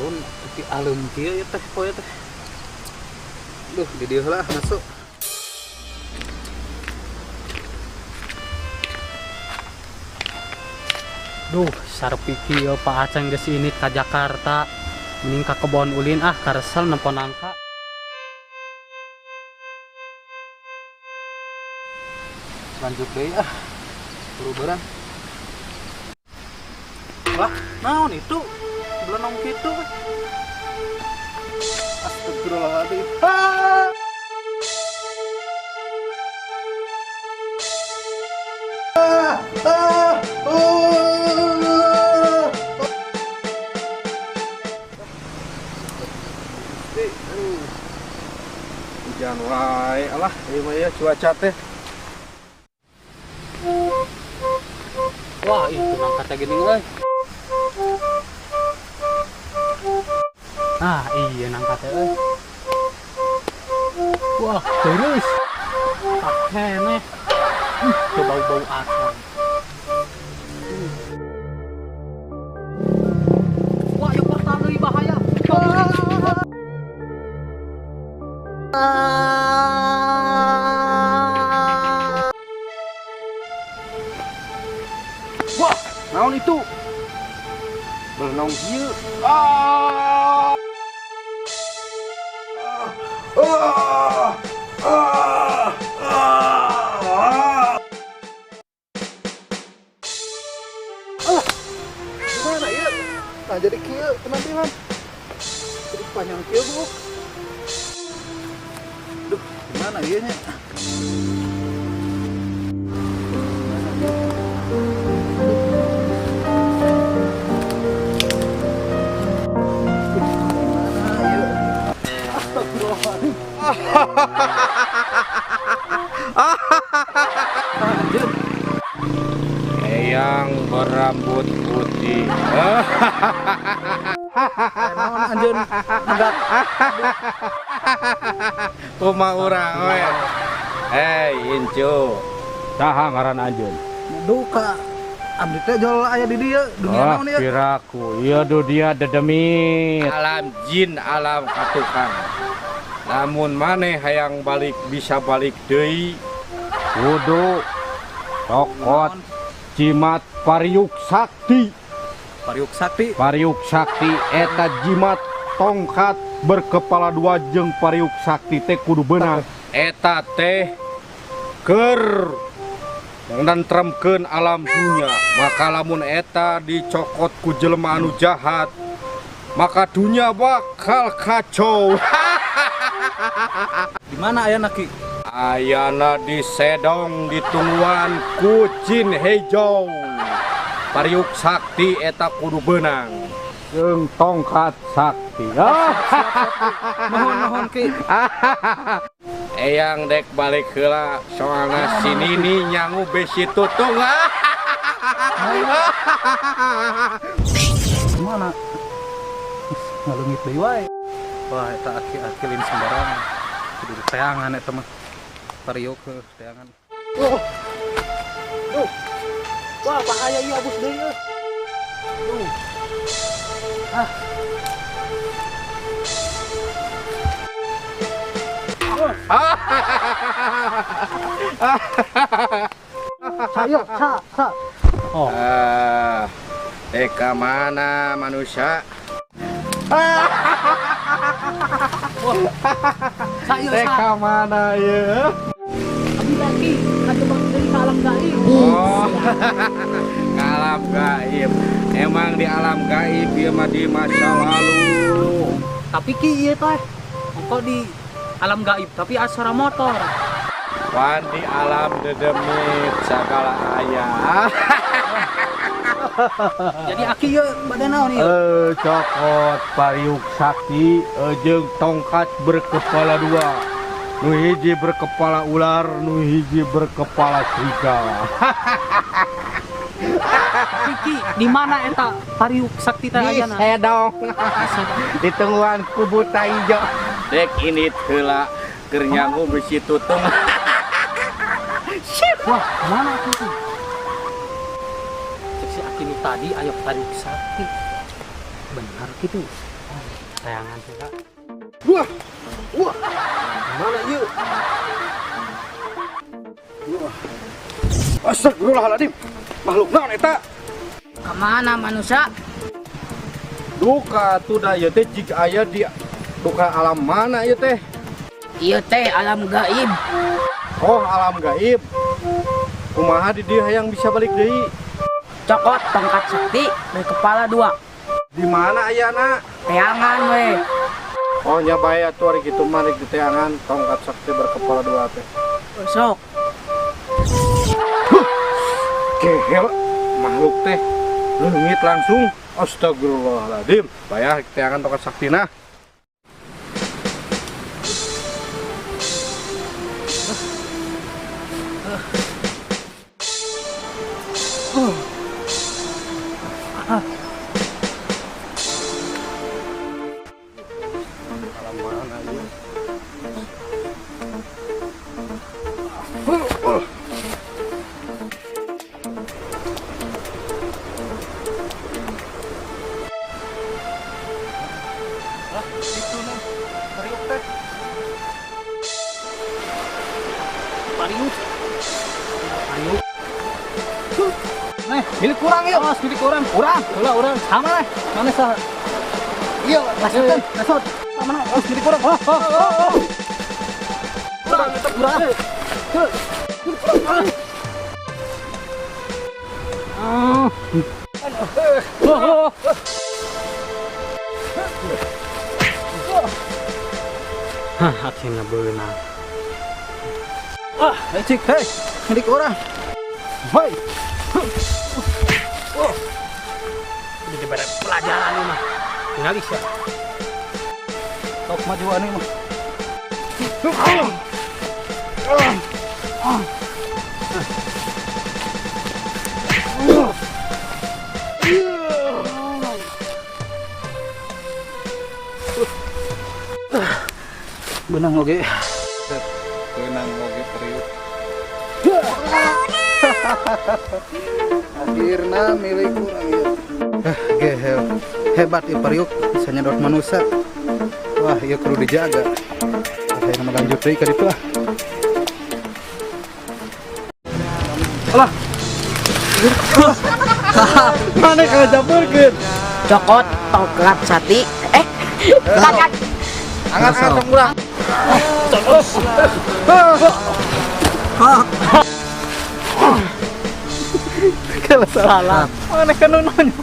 Naon tapi alem kieu ya teh poe teh. Duh, di dieu lah masuk. Duh, sarepi kieu Pak Aceng geus ini ka Jakarta. Mending ka kebon ulin ah, karesel nempo nangka. Lanjut deui ah. Buru-buruan. Lah, naon itu? Belenong kitu. Astagfirullahaladzim. Ah! Ah! Ah! Oh! Aduh. Hujan wae, alah, ieu mah ya cuaca teh. Wah, itu nangka teh gini euy. Ah, iya nangka teh euy. Wah, terus. Tak keneh. Teu bau-bau acan. Wah, ieu portal deui bahaya. Wah, naon itu? Belenong kieu. Ah! Ah! Ah! Ah! Ah! Gimana ya? Nah, jadi kieu penampilan. Jadi panjang kieu, Bu. Duh, gimana ieu nya? Gimana ieu? Astagfirullahaladzim. Anjir. Eyang berambut putih. Naon anjeun? Enggak. Kumaha urang we? Hei, incu. Saha ngaran anjeun? Duka. Abdi teh jol aya di dieu, dunia Ah, naon ieu? piraku. Ieu dunia dedemit. Alam jin, alam katukang. Lamun maneh hayang balik bisa balik deui. Kudu cokot jimat pariuk sakti. Pariuk sakti. Pariuk sakti eta jimat tongkat berkepala dua jeung pariuk sakti teh kudu beunang. Eta teh keur nentremkeun alam dunya. Maka lamun eta dicokot ku jelema anu jahat, maka dunia bakal kacau. Di mana ayana Ki? Ayana di sedong ditungguan ku jin hejo. Pariuk sakti eta kudu beunang jeung tongkat sakti. Nuhun nuhun Ki. Eyang dek balik heula soalna si Nini nyangu besi tutung. Mana? Ngaleungit deui wae. Wah, eta aki-aki lain sembarangan. Kudu diteangan eta mah. Pariuk heuh teangan. Oh. Duh. Wah, bahaya ieu abus deui euy. Duh. Ah. Sayo, sa, sa. Oh, Ah, dek ka mana manusia? sayo, Dek sa. ka mana ye? Abi lagi kajebak deui ka alam gaib. Oh, ke alam gaib. Emang di alam gaib ieu mah di masa lalu. Tapi Ki ieu teh engko di alam gaib tapi asuara motor. Wan di alam dedemit segala aya. Jadi aki ieu bade naon ieu? Cokot pariuk sakti jeung tongkat berkepala dua. Nu hiji berkepala ular, nu hiji berkepala serigala. Tapi Ki, di mana eta pariuk sakti teh ayana? Sedong. Ditungguan ku buta ijo. Dek ini heula keur nyangu bisi tutung. Wah, mana tuh? Cek si Aki nu tadi ayo pariuk sakti. Benar gitu. Tayangan heula. Wah. Wah. Mana ieu? Wah. Astagfirullahaladzim. Makhluk naon eta? Kemana manusia? Duka atuh da ieu teh jig aya di duka alam mana ieu teh? Ieu teh alam gaib. Oh, alam gaib. Kumaha di dieu hayang bisa balik deui? Cokot tongkat sakti berkepala dua. Di mana ayana? Teangan we. Oh, nya bae atuh ari kitu mah rek diteangan tongkat sakti berkepala dua teh. Sok. Gehel makhluk teh leungit langsung. Astagfirullahaladzim. Bayar teangan tongkat saktina. Alam mana ieu? Lah, itu nih. Periuk teh. Pariuk. Pariuk. Nih, milik kurang yuk. Mas, milik kurang. Urang, heula urang sama nih. Mana saha? Iya, masukkan, masuk. Mana? Oh, milik kurang. Oh, oh, oh, oh. Kurang, itu kurang. Heuh. Milik kurang. Ah. Oh, oh, oh. Hah, akhirnya beunang. Ah, hei cik, hei, milik orang. Hei. Oh, Ini diberi pelajaran ini mah. Tinggal ya. Sok maju aneh mah. Benang oge. Benang oge periuk. Akhirnya milik urang ya. Ah, gehel. Hebat ieu periuk bisa nyedot manusia. Wah, ieu kudu dijaga. Saya mau lanjut deui ka ditu ah. Alah. Mana kajaburkeun? Cokot tongkat sakti. Tongkat. Angat-angat tong urang. Salah. Mana kan nu nanya.